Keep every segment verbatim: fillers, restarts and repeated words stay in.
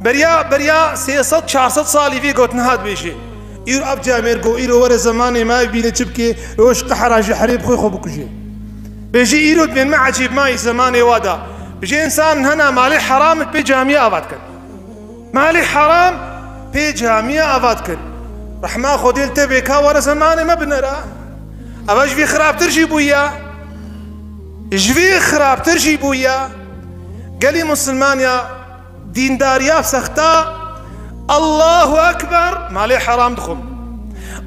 Beriya, beriya sê sed çar sed salî vê gotin hat bêjê. Îro ev camêr go, îro were zemanê me bîne çi bikê, roj qehra ji herê bi xwe xwe bikujê. Bêjî îro dibên me ecêb mayî zemanê wa da. Bêjê însan hena malê heram pê camiye ava dikin. Malê heram pê camiye ava dikin. Rehma Xwedê li te bê ka were zemanê me binera. Eva ji vî xirabtir jî bûye. Ji vî xirabtir jî bûye. Gelî Musulman ya Dîndariya sexta, Allahu Ekber, malê heram dixwim.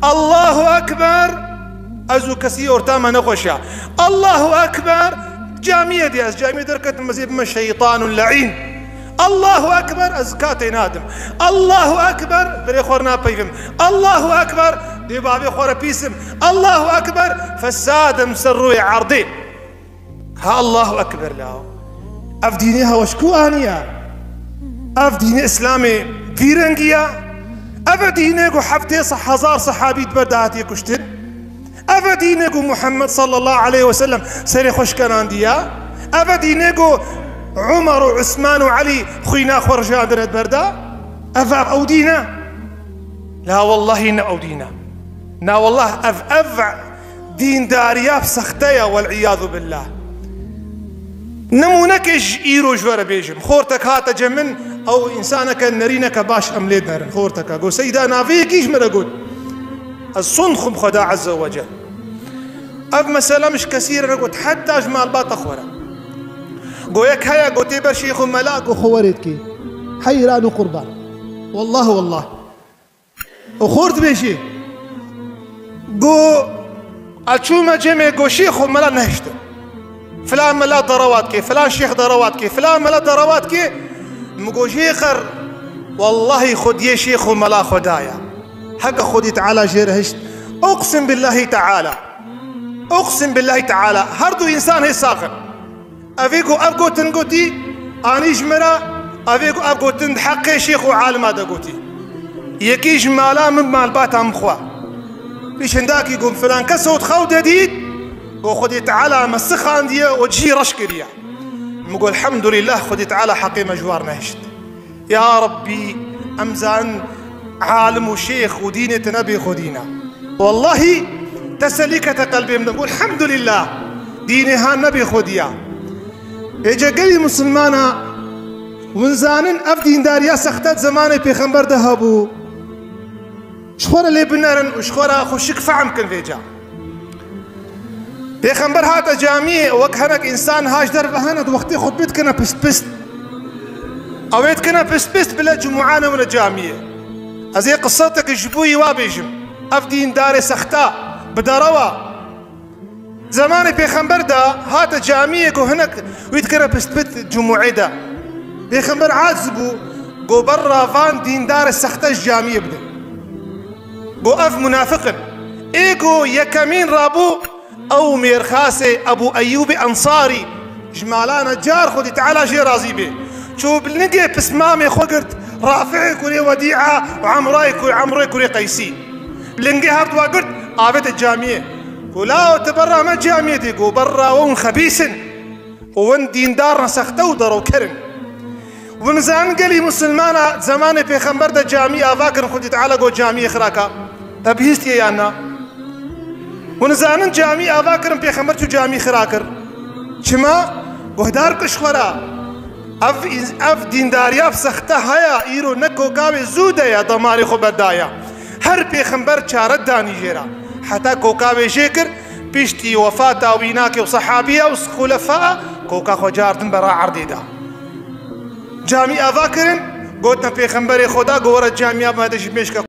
Allahu Ekber, ez û kesî orta me nexweşiya. Allahu Ekber, camiyê dê ez camiyê derketim, ez ê bime şeytanun le'în. Allahu Ekber, ez katê nadim. Allahu Ekber, berê xwe napeyvim. Allahu Ekber, dê bavê xwe re pîsim. Allahu Ekber, fesadim ser rûyê erdê. Ha Allahu Ekber la. Ev dînê hewa ji ku aniye? Ev dînê Îslamê vî rengî ye? Ev e dînê ku heftê se-, hezar sehabî di ber de hatiye kuştin? Ev e dînê ku Muhammed sallallahu aleyhi ve sellem serê xwe şikenandiye? Ev e dînê ku Umar û Usman û Elî xwîna xwe rijandine di ber de? Ev e ew dîn e? La wellahî ne ew dîn e. Na wellah ev, ev dîndariya sexte ye, wel iyadu billah. Nimûnekê ji îro ji we re bêjim. Xortek hate cem min, ew însaneke nerîneke baş em lê dinerin. Xorteke got, Seyda, navê yekî ji min re got. Ez sond xwim Xweda Azze ve Cel. Ev mesele min ji kesî re negot, heta ji malbata xwe re. Go yek heye, go tê ber şêx û mela, go xwe werê dikê. Heyran û qurban. Wallah, wallah. Û xort bêjê. Go, ez çûme cemê, go şêx û mela nehiştin. Filan mela derewa dikê, filan şêx derewa dikê, filan mela derewa dikê. Min go jê xer, wellahî xwediyê şêx û mela Xweda ye. Heke Xwedî Teala jê re hişt. Uqsim billahî Teala. Uqsim billahî Teala. Her du însan hê sax in. Evê ku ev gotin gotî, anî ji min re, evê ku ev gotin di heqê şêx û alima de gotî. Yekî ji mala min, malbata min xwe. Pişindakî got, filan kes ot xew de dît, got, Xwedê Teala me sixandiye û cihî reş kiriye. Min got, Elhamdulillah, Xwedê Teala heqê me ji war nehişt. Ya Rabbî, em zanin alim û şêx û dînê te ne bêxwedî ne. Wellahî teselî kete qelbê min de. Elhamdulillah, dînê han ne bêxwedî ya. Êce gelî misilmana, hûn zanin ev dîndariya sexte di zemanê pêxember de hebû. Ji xwe re lê binerin û ji xwe re xweşik fehm kin vêca. Pêxember hate camiyê, wek hinek însan ha ji derve hene, di wextê xutbê dikine pist pist. Ew ê dikine pist pist bile cumûa newine camiyê. Ez ê qisetek ji bo wî wa bêjim. Ev dîndarê sexta, bi derewa. Zemanê pêxember de hate camiyê ku hinek wî dikine pist pist cumûê de. Pêxember aciz bû, got berra van dîndarê sexte ji camiyê bidin. Got ev munafiq in. Ê got yekemîn rabû, ew mêrxasê Ebû Eyyûbê Ensarî ji mala Necar, Xwedî Teala jê razî bê. Çû bi lingê pismamê xwe girt, Rafi'ê kurê Wedî'a û Emrayê ku-, Emrê kurê Qeysî. Bi lingê her dua girt, avête camiyê. Got, "Lao, tu berra me camiyê dê." Got, "Berra we hûn xebîs in. Û hûn dîndar ne, sexte û derewker in." Hûn zanin gelî misilmana zemanê pêxember de camî ava kirin, Xwedî Teala got camiyê xiraka. Te bihîstiye yan na? Hûn zanin camî ava kirin, pêxember çû camî xira kir. Çima? Guhdar kiş xwe ra. Ev, ev dîndariya sexte haya, îro ne koka wê zû de ya, damarê xwe bedaya. Her pêxember çare danî jê ra. Heta koka wê jê kir, piştî wefata wî nakê û sehabiya û xulefaa, koka xwe cardin bera erdê da. Camî ava kirin, gotin pêxemberê Xweda, go were camiya me de ji mêşka